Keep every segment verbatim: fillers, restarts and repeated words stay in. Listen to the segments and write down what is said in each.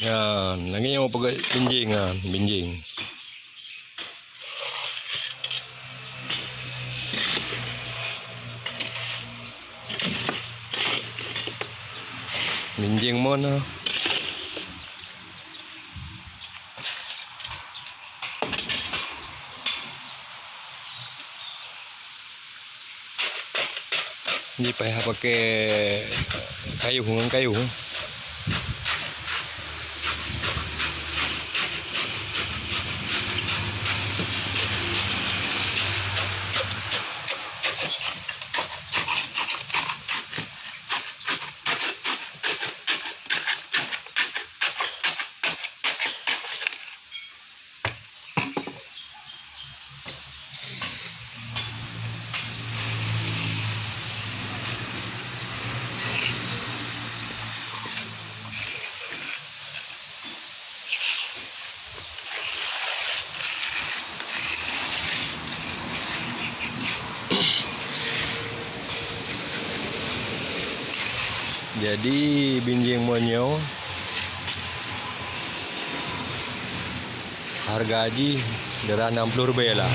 Nyan, lagèe nyoe peugöt binjeng nyan, binjeng. Binjeng mon na. Jipayah pakai kayuh ngon kayuh. Jadi, binjeng mon nyoe hareuga jih dara nam ploh ribèe lah.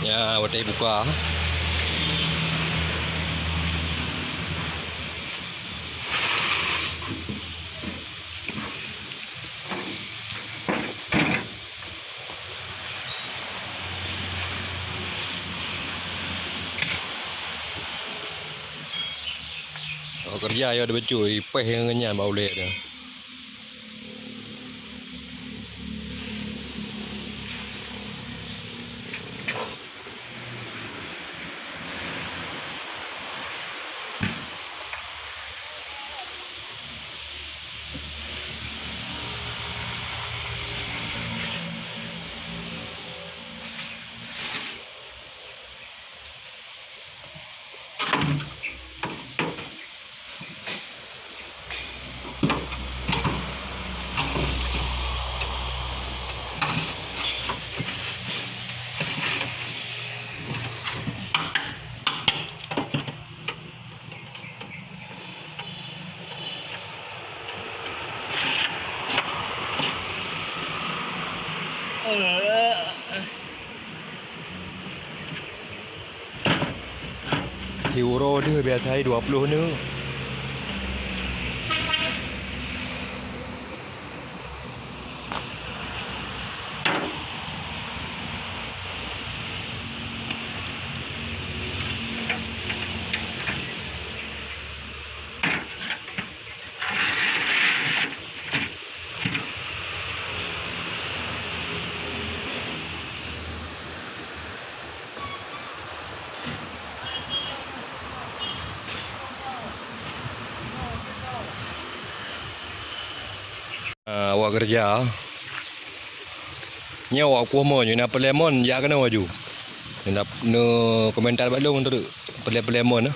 Ya, watèe buka. Oh, keureuja ya, ada becu, ipèh ngon nyan bak ulèe dia. Di uroe deuh biasa dua ploh neuk. Ah, awak keureuja. Nyoe awak kueh mon, nyoe na peulemon, jak keunoe laju. Nyoe na, nyoe komentar bak lôn treuk peulemon, peulemon, eh.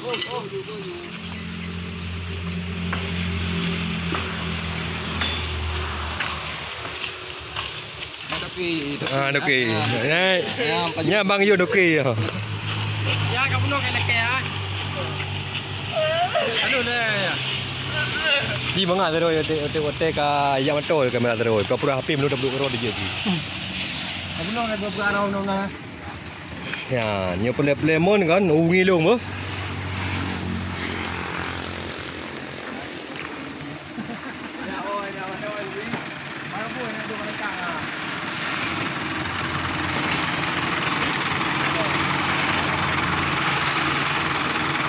Ah, Doki. Nyan, nyan Bang Yun Doki. Ya, kamu nak kena kaya. Aduh, dah, ya. Di mangat terus, otek, otek, otek ka yak motor kamera terus. Kau pura H P belum dapat keluar di jadi. Kamu nak kena buat arah, nak, nak. Ya, nyoe peureulèe-peureulèe mon kan, u ngilong beuh.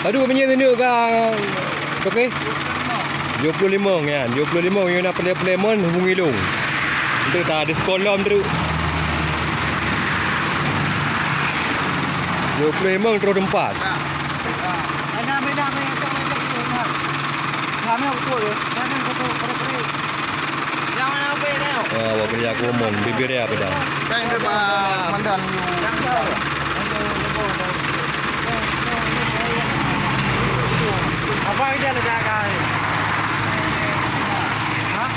Aduh, meunyoe neuk ka, oke. Dua puluh lima nyan, dua puluh lima nyan na peureulèe-peureulèe mon hubungi lôn. Untuk ta diskon lom tu. Dua puluh lima terus empat. Ah, awak kerja aku umum, bibir ya beda. Apa kerja negara? Hah?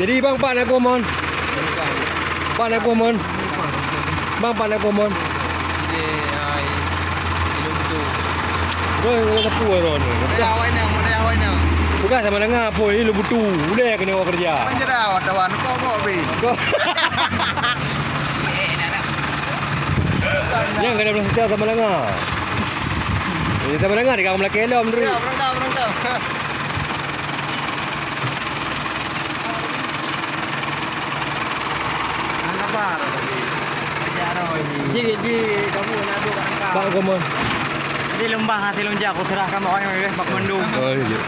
Jadi bang, pat na keuh mon? Pat na keuh mon? Bang, pat na keuh mon? Bro, bro, sapu ron. Bukan sama dengan apa, ini lu butuh. Udah kena awak kerja. Kok? Yang kena belah sama dengan. Ini sama dengan dia, kamu lagi elom, Dri. Ya, berangkat, berangkat. Hana sabar. Ajak roh ini. Ji, ji, kamu nak duduk kat engkau. Bak kamu. Jadi lembah hati lonjak, aku serahkan bak orang yang bak mandum. Oh, iya.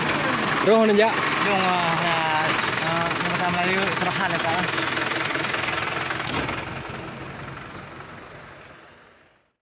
Roh ni, Jak. Dong, ah, ah, ah, bahasa Melayu, serahan lah, tak lah.